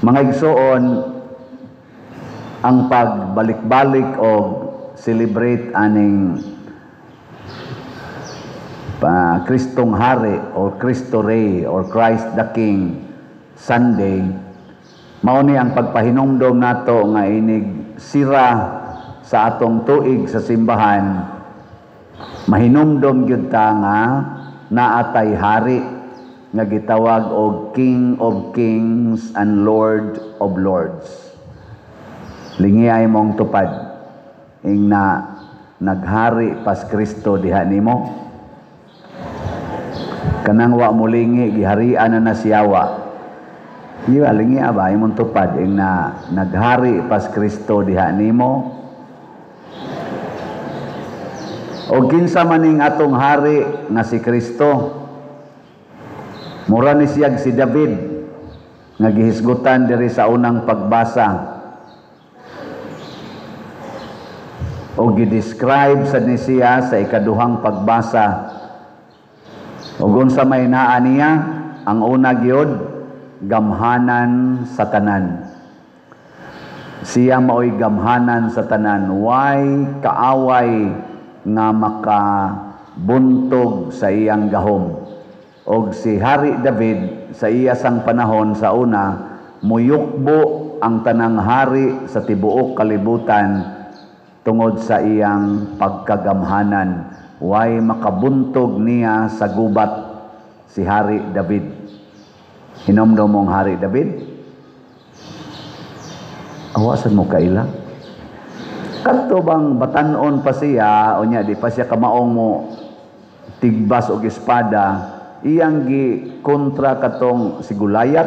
Mga igsoon, ang pagbalik-balik o celebrate aning pa Kristong Hari or Cristo Rey or Christ the King Sunday, mao ni ang pagpahinumdom nato nga inig sira sa atong tuig sa simbahan, mahinumdom gyud ta nga naatay hari nga gitawag og King of Kings and Lord of Lords. Lingi ay mong tupad ing na naghari pas Kristo diha nimo. Kanang wa molingi, giharian na na siyawa. Iya, lingi ba imong tupad ing na naghari pas Kristo diha nimo? O kinsa maning atong hari nga si Kristo? Mura ni siyag si David nga gihisgutan diri sa unang pagbasa o gi-describe sad ni siya sa ikaduhang pagbasa. Ug unsa may naa niya? Ang una gyud, gamhanan sa tanan. Siya maoy gamhanan sa tanan. Way kaaway nga makabuntog sa iyang gahom. Og si Hari David sa iya sang panahon sa una, muyukbo ang tanang hari sa tibuok kalibutan tungod sa iyang pagkagamhanan. Way makabuntog niya sa gubat si Hari David. Hinomdom mong Hari David? Awasan mo kaila? Kadto bang batanon pa siya, o niya, di pa siya kamaong mo tigbas og espada, iyang gi kontra katong si Gulayat,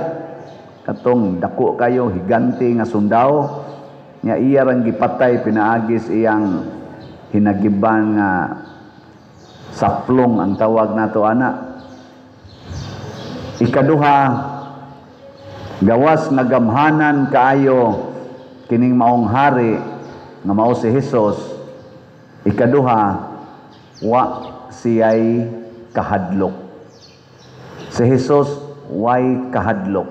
katong dako kayo, higante nga sundao, nya iya rang gipatay pinaagis iyang hinagiban nga saplong ang tawag nato ana. Ikaduha, gawas nga gamhanan kaayo kining maong hari nga mao si Hesus. Ikaduha, wa siyay kahadlok. Si Hesus way kahadlok.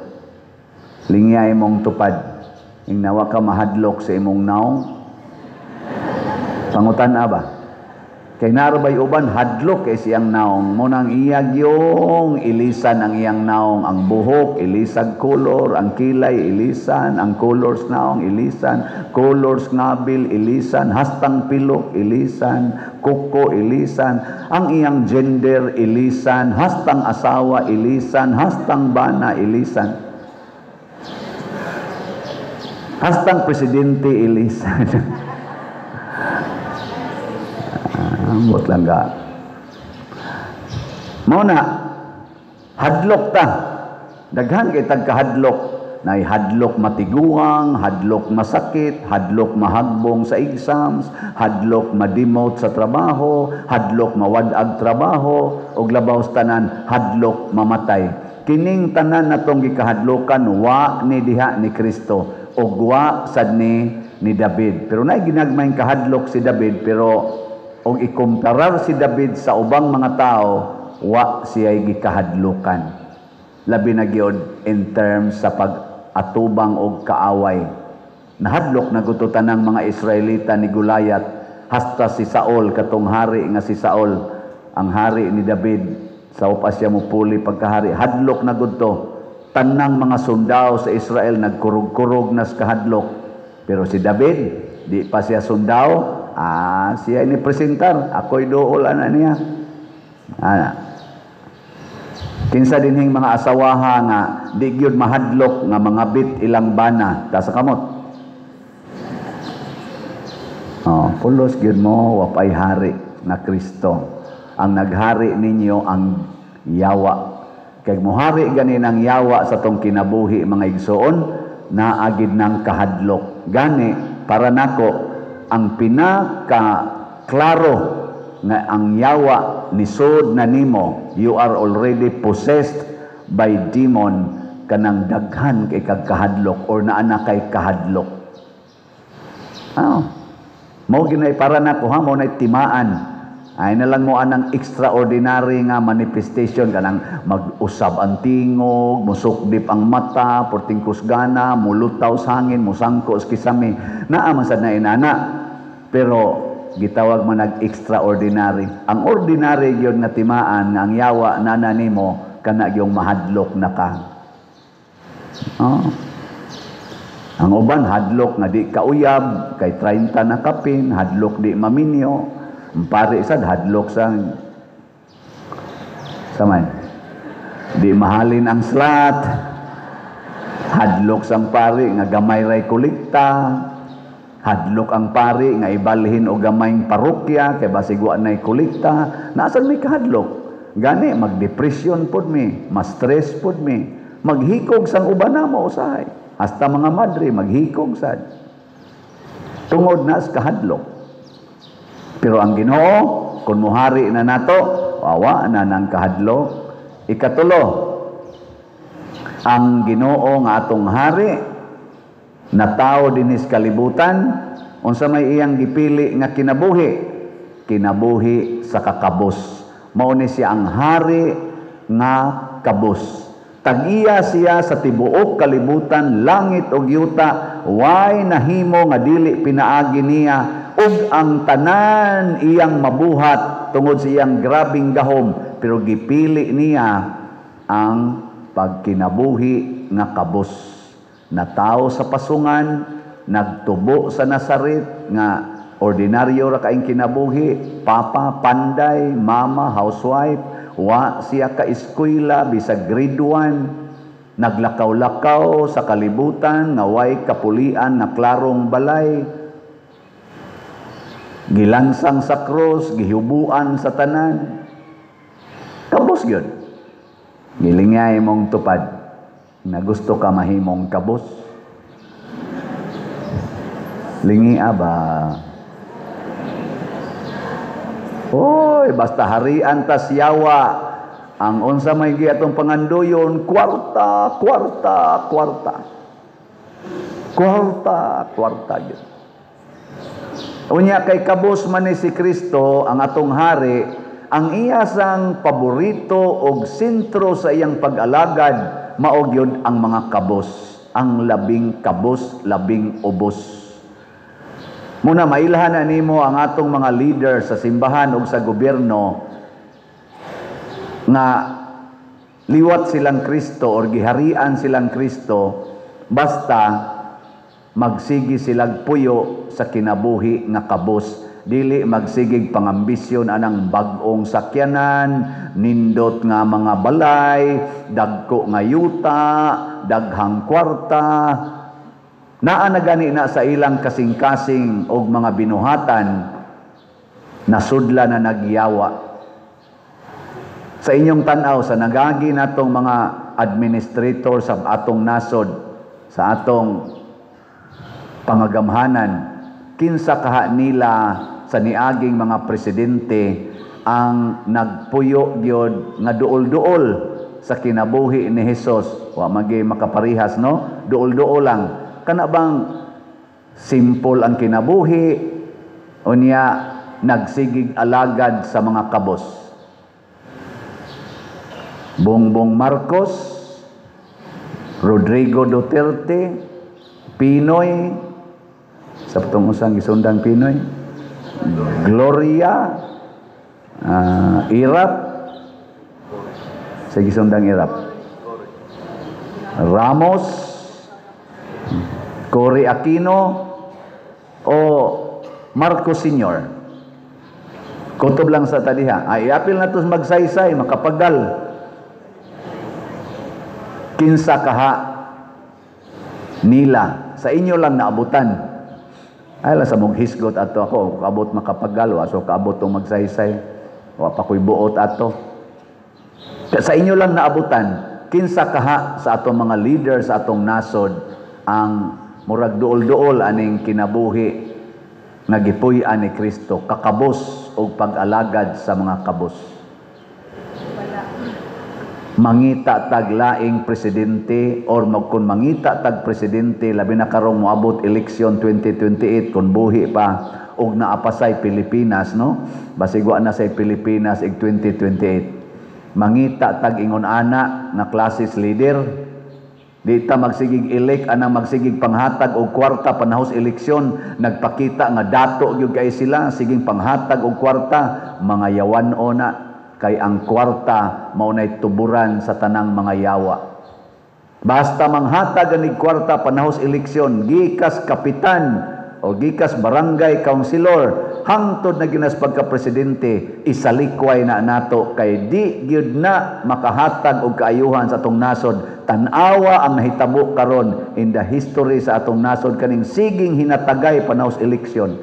Lingya imong tupad ing nawa ka mahadlok sa imong naong? Pangutan ba? Kay narabay uban hadlok kay siyang naong, mo nang iyag yung ilisan ang iyang naong, ang buhok ilisag color, ang kilay ilisan, ang colors naong ilisan, colors ngabil ilisan, hastang pilok ilisan, kuko ilisan, ang iyang gender ilisan, hastang asawa ilisan, hastang bana ilisan, hastang presidente ilisan. Ambot lang ga. Mao na hadlok ta. Daghan kay tagkahadlok. Nay hadlok matiguang, hadlok masakit, hadlok mahagbong sa exams, hadlok ma-demote sa trabaho, hadlok mawad-ag trabaho, ug labaw sa tanan hadlok mamatay. Kining tanan natong gikahadlokan wa ni diha ni Kristo ug wa sad ni David. Pero nay ginagmayng kahadlok si David, pero og ikumparar si David sa ubang mga tao, wa siya'y gikahadlukan. Labi na gyud in terms sa pag-atubang og kaaway. Nahadlok na guto tanang mga Israelita ni Goliath, hasta si Saul, katong hari nga si Saul, ang hari ni David, sa upas siya mupuli pagkahari. Hadlok na gudto. Tanang mga sundao sa Israel nagkurog-kurog nas kahadlok. Pero si David, di pa siya sundao, siya ini presentar, ako'y dool ana niya. Ana. Kinsa dinhing mga asawaha nga di gyud mahadlok nga mga bit ilang bana, ta sa kamot. Oh, pulos gyud mo wapay hari nga Kristo. Ang naghari ninyo ang yawa. Kay mohari ganin ang yawa sa tong kinabuhi mga igsoon, naagid ng kahadlok. Gani para nako ang pinaka-klaro nga ang yawa nisod na nimo, you are already possessed by demon, kanang daghan kay kagkahadlok or naa na kay kahadlok. Mao ginay para nako ha, mao nay timaan. Ay na lang mo anang extraordinary nga manifestation, kanang mag-usab ang tingog, musukdip ang mata, porting kusgana, mulutaw sa hangin, musangko sa kisame. Naa man sad na inana. Pero gitawag man nag extraordinary. Ang ordinary gyud nga timaan nga ang yawa nana nimo, kana gyung mahadlok na ka. Oh. Ang uban hadlok nga di kauyab kay 30 na kapin, hadlok di maminyo. Ang pare sad hadlok sa saman. Di mahalin ang slot. Hadlok sang pare nga gamay ray kolekta. Hadlok ang pare nga ibalhin og gamayng parokya kay basig wa nay kolekta. Naasan may kahadlok? Gani magdepresyon pod mi, ma-stress pod mi, maghikog sang uban namo usahay. Hasta mga madre maghikog sad. Tungod na sa kahadlok. Pero ang Ginoo, kung muhari na nato, wawa na nang kahadlok. Ikatulo, ang Ginoo nga atong hari na tao dinis kalibutan, unsa may iyang gipili nga kinabuhi? Kinabuhi sa kakabos. Mao ni siya ang hari nga kabos. Tag-iya siya sa tibuok kalibutan, langit ug yuta, way nahimo nga dili pinaagi niya, ug ang tanan iyang mabuhat tungod sa iyang grabing gahom, pero gipili niya ang pagkinabuhi nga kabos. Natawo sa pasungan, nagtubo sa Nazaret nga ordinaryo ra kaing kinabuhi, papa panday, mama housewife, wa siya ka eskwela bisag grade 1, naglakaw-lakaw sa kalibutan nga way kapulian nga klarong balay, gilansang sa krus, gihubuan sa tanan. Kabos gyud. Gilingay mong tupad na gusto ka mahimong kabos. Lingi ba? Oy, basta harian tas yawa. Ang unsa may giatong pangandoyon, kwarta, kwarta, kwarta. Kwarta, kwarta gyud. Unya kay kabos man ni si Kristo ang atong hari, ang iya sang paborito og sentro sa iyang pag-alagad mao gyud ang mga kabos, ang labing kabos, labing ubos. Muna mailhan na nimo ang atong mga leader sa simbahan ug sa gobyerno nga liwat silang Kristo or giharian silang Kristo basta magsigi silag puyo sa kinabuhi nga kabos, dili magsigig pangambisyon anang bag-ong sakyanan, nindot nga mga balay, dagko nga yuta, daghang kwarta. Naa na gani na sa ilang kasing-kasing og mga binuhatan, nasudla na nagyawa. Sa inyong tan-aw, sa nagagi natong mga administrator sa atong nasod, sa atong pangagamhanan, kinsa kaha nila sa niaging mga presidente ang nagpuyo gyud nga duol-duol sa kinabuhi ni Hesus? Wa magi makaparihas, no? Duol-duol lang. Kana bang simple ang kinabuhi unya nagsigig alagad sa mga kabos? Bongbong Marcos, Rodrigo Duterte, Pinoy, sa patong usang gisundang Pinoy, Gloria, Irap, sa gisundang Irap, Ramos, Cory Aquino, o Marcos Sr. Kutob lang sa tadiha. Ay, apil na to magsaysay, makapagal. Kinsa kaha nila sa inyo lang naabutan. Ay lang sa mong hisgot ato ako, kaabot makapagal, wa so kaabot tong magsaysay, wa pa ko'y buot ato. Sa inyo lang naabutan, kinsa kaha sa atong mga leader sa atong nasod ang murag duol-duol aning kinabuhi nga gipuy-an ni Kristo, kakabos og pag-alagad sa mga kabos. Mangita tag laing presidente or kung mangita tag presidente, labi na karong moabot eleksyon 2028, kung buhi pa og naa pa say Pilipinas, no? Basig wa na say Pilipinas ig 2028. Mangita tag ingon ana nga classes leader. Di ta magsigig elect anang magsigig panghatag og kwarta panahos eleksyon, nagpakita nga dato gyud kay sila, siging panghatag og kwarta, mga yawan-o na, kay ang kwarta mao nay tuburan sa tanang mga yawa. Basta manghatag anig kwarta panahos eleksyon, gikas kapitan o gikas barangay councilor hangtod na ginas pagka-presidente, isalikway na nato kay di gyud na makahatag og kaayuhan sa atong nasod. Tan-awa ang nahitabo karon in the history sa atong nasod, kaning siging hinatagay panahos eleksyon,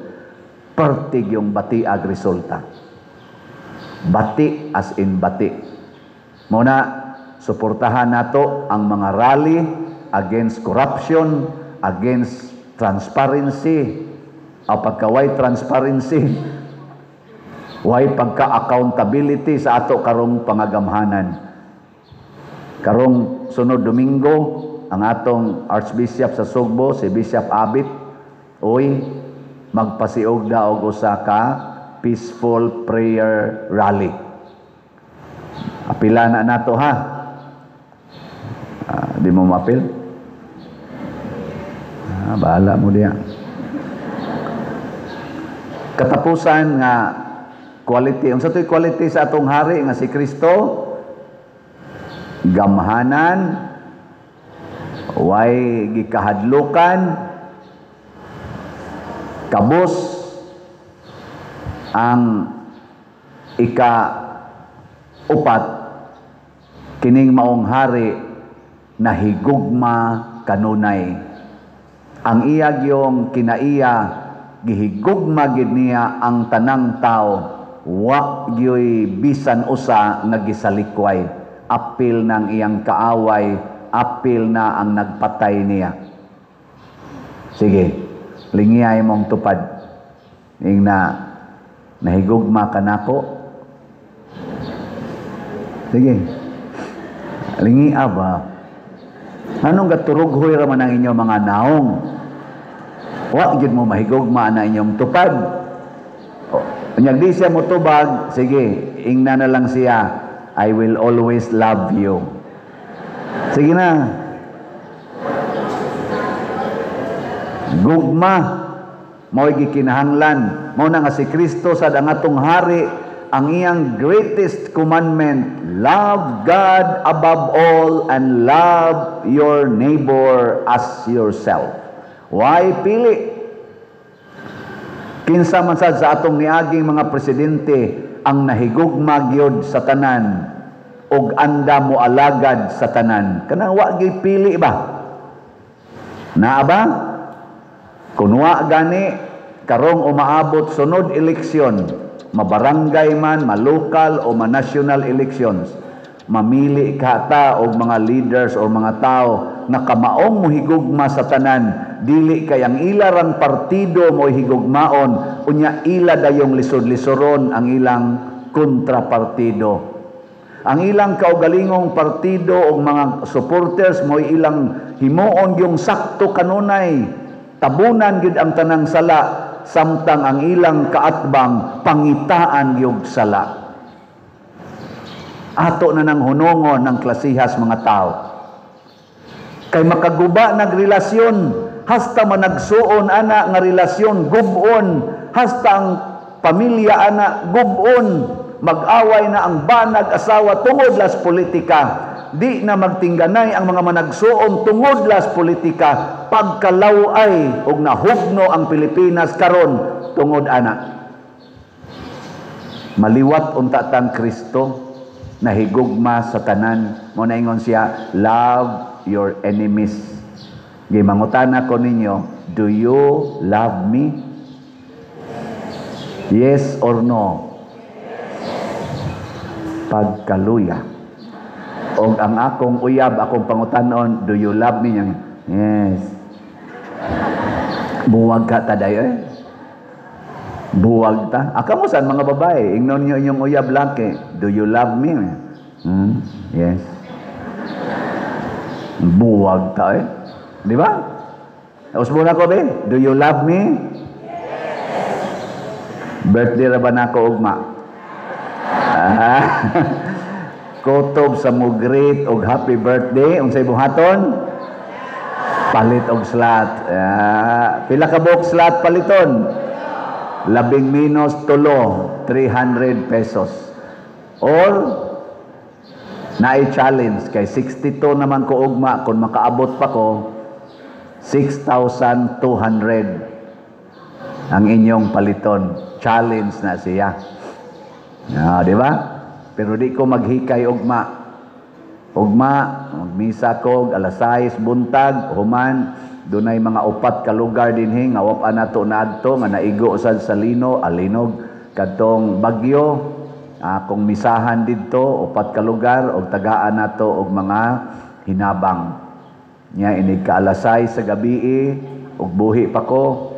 pertig yung batiag resulta. Bati as in bati. Muna, suportahan nato ang mga rally against corruption, against transparency. O pagka way transparency, way pagka-accountability sa ato karong pangagamhanan. Karong sunod Domingo, ang atong Archbishop sa Sugbo, si Bishop Abit, uy, magpasiugda og usa ka peaceful prayer rally. Apila na nato, ha. Di mo maapil? Bahala mo diya. Katapusan nga quality. Unsa to'y quality sa atong hari nga si Kristo? Gamhanan, way gikahadlukan, kabus. Ang ika upat, kining maong hari nahigugma kanunay. Ang iya gyong kinaiya, gihigugma gid niya ang tanang tao, wa gyoy bisan usa nga gisalikway. Apil ng iyang kaaway, apil na ang nagpatay niya. Sige, lingiyay mong tupad. Ing na nahigugma ka nako. Sige. Lingia ba? Anong gaturughoy ra man ang inyong mga naong? Wa gyud mo mahigugma na inyong tupad. Unyag di siya motubag, sige, ingna na lang siya, "I will always love you." Sige na. Gugma mao'y gikinahanglan. Mao na nga si Kristo sad ang atong hari, ang iyang greatest commandment, love God above all and love your neighbor as yourself. Why pili? Kinsa man sad sa atong niaging mga presidente ang nahigugma gyud sa tanan og anda mo alagad sa tanan? Kanang wa gyud pili ba? Naa ba? Kun wa gani, karong umaabot sunod eleksyon, mabarangay man, malokal o ma-national elections, mamili ka ta og mga leaders o mga tao nga kamaong mohigugma sa tanan, dili kay ang ila rang partido mo higugmaon, unya ila dayong lisod-lisoron ang ilang kontrapartido. Ang ilang kaugalingong partido o mga supporters mo ilang himuon yung sakto kanunay, tabunan gyud ang tanang sala, samtang ang ilang kaatbang pangitaan gyud sala. Ato na nang hunongon ng klasihas mga tao. Kay makaguba nagrelasyon, hasta managsuon ana nga relasyon gubon, hasta ang pamilya ana gubon, mag-away na ang banag asawa tungod las politika. Di na magtingganay ang mga managsuon tungod las politika. Pagkalaw-ay og nahugno ang Pilipinas karon tungod ana. Maliwat unta tang Kristo nahigugma sa tanan. Mo naingon siya, "Love your enemies." Gimangutana ko ninyo, do you love me? Yes or no? Pagkaluya. Og ang akong uyab, akong pangutanon, "Do you love me?" Yes. Buwag ka taday eh. Buwag ta. Aka mo saan mga babae, ingnon niyo inyong uyab laki, "Do you love me?" Yes. Buwag ta eh. Di ba? Usbo na ko be. Do you love me? Yes. Birthday ra ba nako ugma? Ah. Kutob sa mo greet og happy birthday, unsay buhaton? Palit og slot. Ah, pila ka buok slot paliton? Labing menos tulo, 300 pesos. Or naay challenge kay 62 naman ko ugma, kung makaabot pa ko 6,200 ang inyong paliton. Challenge na siya. Ah, di ba? Pero di ko maghikay ugma. Ugma, magmisa ko alas 6 buntag, human dunay mga upat ka lugar dinhi nga wa pa nato naadto nga naigo sad sa lino, alinog kadtong bagyo, akong misahan didto upat ka lugar og tagaan nato og mga hinabang. Nya inig ka alas 6 sa gabi og buhi pa ko,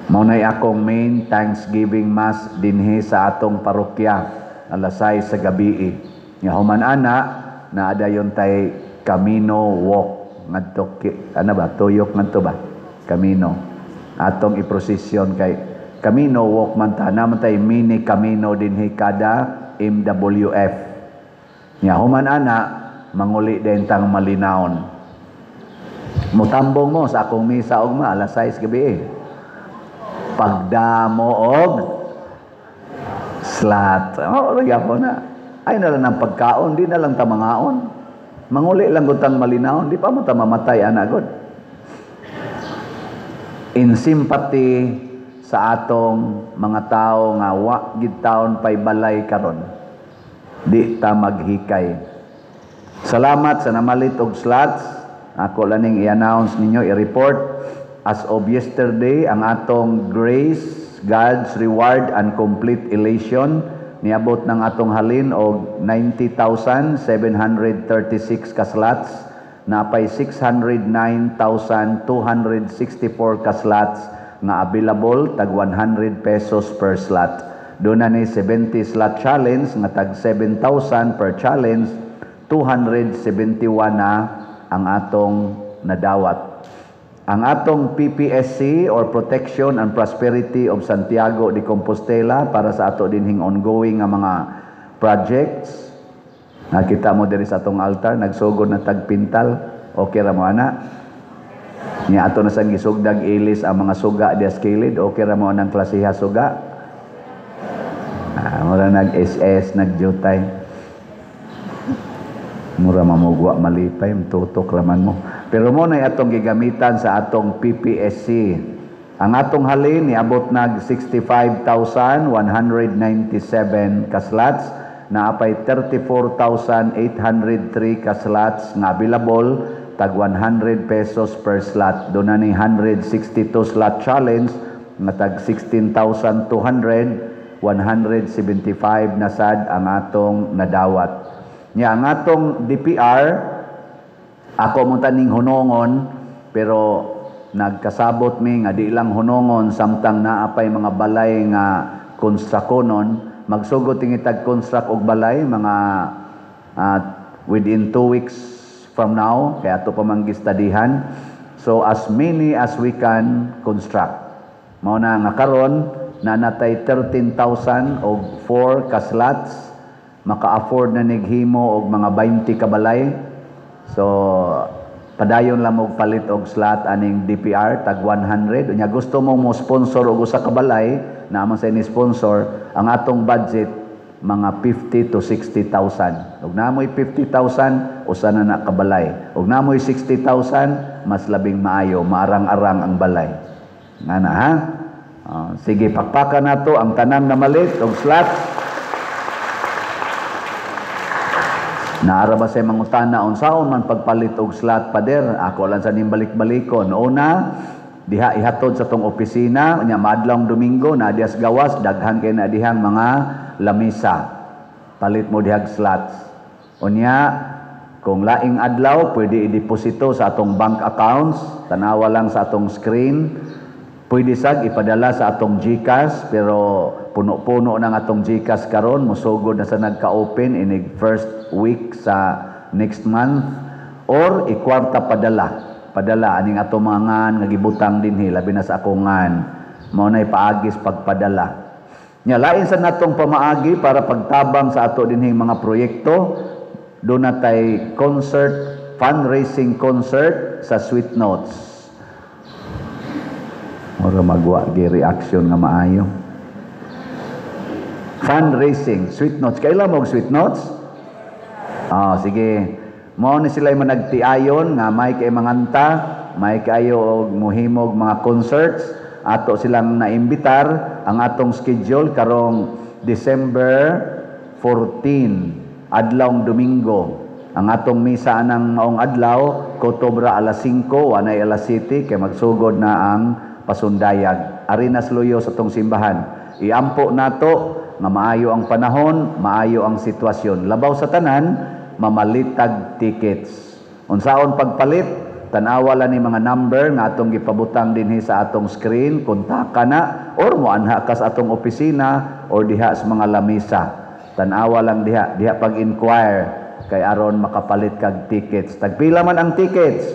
mao nay akong main Thanksgiving Mass dinhi sa atong parokya alas 6 sa gabi. Nya human ana, naa dayon tay Camino Walk ngadto ana ba tuyok ngadto ba Camino atong iprosesyon kay Camino Walk man ta, naman tay mini Camino dinhi kada MWF. Nya human ana, manguli din tang Malinawon. Mutambong mo sa akong misa ugma alas 6 gabi. Pagdamo og slot. Oh, gyapon na. Ay na lang ang pagkaon, di na lang ta mangaon. Manguli lang gud tang Malinawon, di pa mo ta mamatay ana gud. In sympathy sa atong mga tao nga wa gid taon pay balay karon. Di ta maghikay. Salamat sa namalit og slots. Ako lang ning i-announce ninyo, i-report. As of yesterday, ang atong Grace, God's Reward and Complete Elation niabot ng atong halin og 90,736 ka slots, napay 609,264 ka slots nga available, tag 100 pesos per slot. Doon na ni 70 slot challenge nga tag 7,000 per challenge, 271 na ang atong nadawat. Ang atong PPSC or Protection and Prosperity of Santiago de Compostela para sa ato dinhing ongoing nga mga projects. Nakita mo diri sa atong altar, nagsugod na tagpintal. Okay ra mo ana? Nya ato na sang gisugdag ilis ang mga suga dias kilid. Okay ra mo anang klasiha suga? Ah, mura nag-SS, nag-jutay. Mura mamugwa malipay, tutok raman mo. Pero mo na atong gigamitan sa atong PPSC. Ang atong halin niabot nag 65,197 ka slots, naapay 34,803 ka slots nga available, tag 100 pesos per slot. Doon na ni 162 slot challenge nga tag 16,200, 175 na sad ang atong nadawat. Nya ang atong DPR, ako mo taning hunongon, pero nagkasabot mi nga di lang hunongon samtang naapay mga balay nga konstrakonon. Magsugod tingitag construct og balay mga within 2 weeks from now, kaya ato pa man gistadihan. So as many as we can construct. Mao na nga karon nanatay 13,000 og 4 ka slots, maka-afford na nighimo og mga 20 ka balay. So padayon lang og palit og slot aning DPR tag 100. Unya gusto mo mo sponsor og usa ka balay, naa man sa ni sponsor, ang atong budget mga 50 to 60,000. Ug namoy 50,000, usa na na kabalay. Ug namoy 60,000, mas labing maayo, maarang-arang ang balay. Nga na ha? Sige, pakpakan nato ang tanan na malit og slot. Naara ba sa mangutana unsaon man pagpalit og slot, pader? Ako lang sa ning balik-balikon. Una, diha ihatod sa tong opisina, unya maadlawng Domingo na dias gawas, daghan kay na dihang mga lamisa. Palit mo dihag slots. Unya, kung laing adlaw, pwede i-deposito sa atong bank accounts, tanawa lang sa atong screen. Pwede sag ipadala sa atong GCash, pero puno-puno ng atong GCash karon, musugod na sa nagka-open inig first week sa next month. Or ikwarta padala. Padala aning ato mga ngan nga gibutang dinhi, labi na sa akong ngan. Mao nay paagis pagpadala. Nya lain sa natong pamaagi para pagtabang sa ato dinhing mga proyekto, do na tay concert, fundraising concert sa Sweet Notes. Mura magwa gi reaction nga maayo. Fundraising, Sweet Notes. Kaila mo og Sweet Notes? Ah, sige. Mao ni sila managtiayon nga may kay manganta, may kayo og muhimog mga concerts. Ato silang naimbitar. Ang atong schedule karong December 14, adlawng Domingo. Ang atong misa anang maong adlaw, kotobra alas 5, wanay alas 7 kay magsugod na ang pasundayag. Ari na sa luyo sa atong simbahan. Iampo nato nga maayo ang panahon, maayo ang sitwasyon. Labaw sa tanan, mamalitag tickets. Unsaon pagpalit? Tan-awa lang ni mga number nga atong gipabutang dinhi sa atong screen, kontaka na or moanha ka sa atong opisina or diha sa mga lamisa. Tan-awa lang diha, diha pag-inquire kay aron makapalit kag tickets. Tagpila man ang tickets?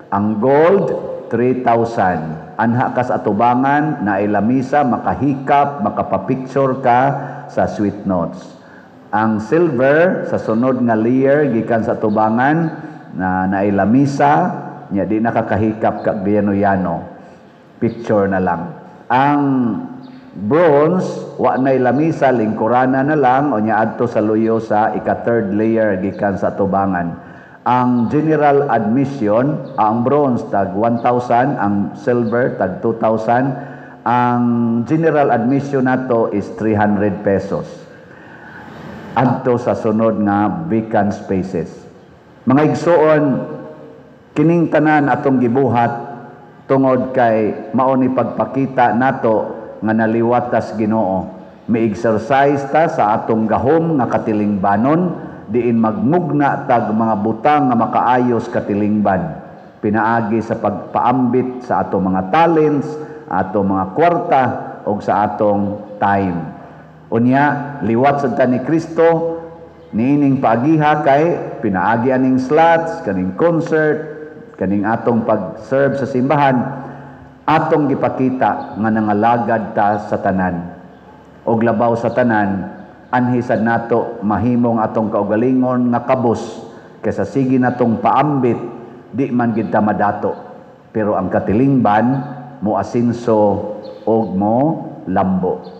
Ang gold 3,000. Anha ka sa atubangan, naay lamisa, makahikap, makapapicture ka sa Sweet Notes. Ang silver sa sunod nga layer gikan sa atubangan na naay lamisa, nya di nakakahikap kag yano-yano. Picture na lang. Ang bronze, wa nay lamisa, lingkurana na lang o nya adto sa luyo sa ika third layer gikan sa atubangan. Ang general admission, ang bronze tag 1,000, ang silver tag 2,000. Ang general admission nato is 300 pesos. Adto sa sunod nga vacant spaces. Mga igsuon, kining tanan atong gibuhat tungod kay mao ni pagpakita nato nga naliwat tas Ginoo. Mi-exercise ta sa atong gahom nga katilingbanon, diin magmugna tag mga butang nga makaayos katilingban. Pinaagi sa pagpaambit sa atong mga talents, atong mga kwarta og sa atong time. Unya, liwat sad ta ni Kristo niining paagiha kay pinaagi aning slots, kaning concert, kaning atong pag-serve sa simbahan, atong gipakita nga nangalagad ta sa tanan. Og labaw sa tanan, anhi sad nato mahimong atong kaugalingon nga kabus kaysa sige natong paambit, di man gid ta madato. Pero ang katilingban mo asinso og mo lambo.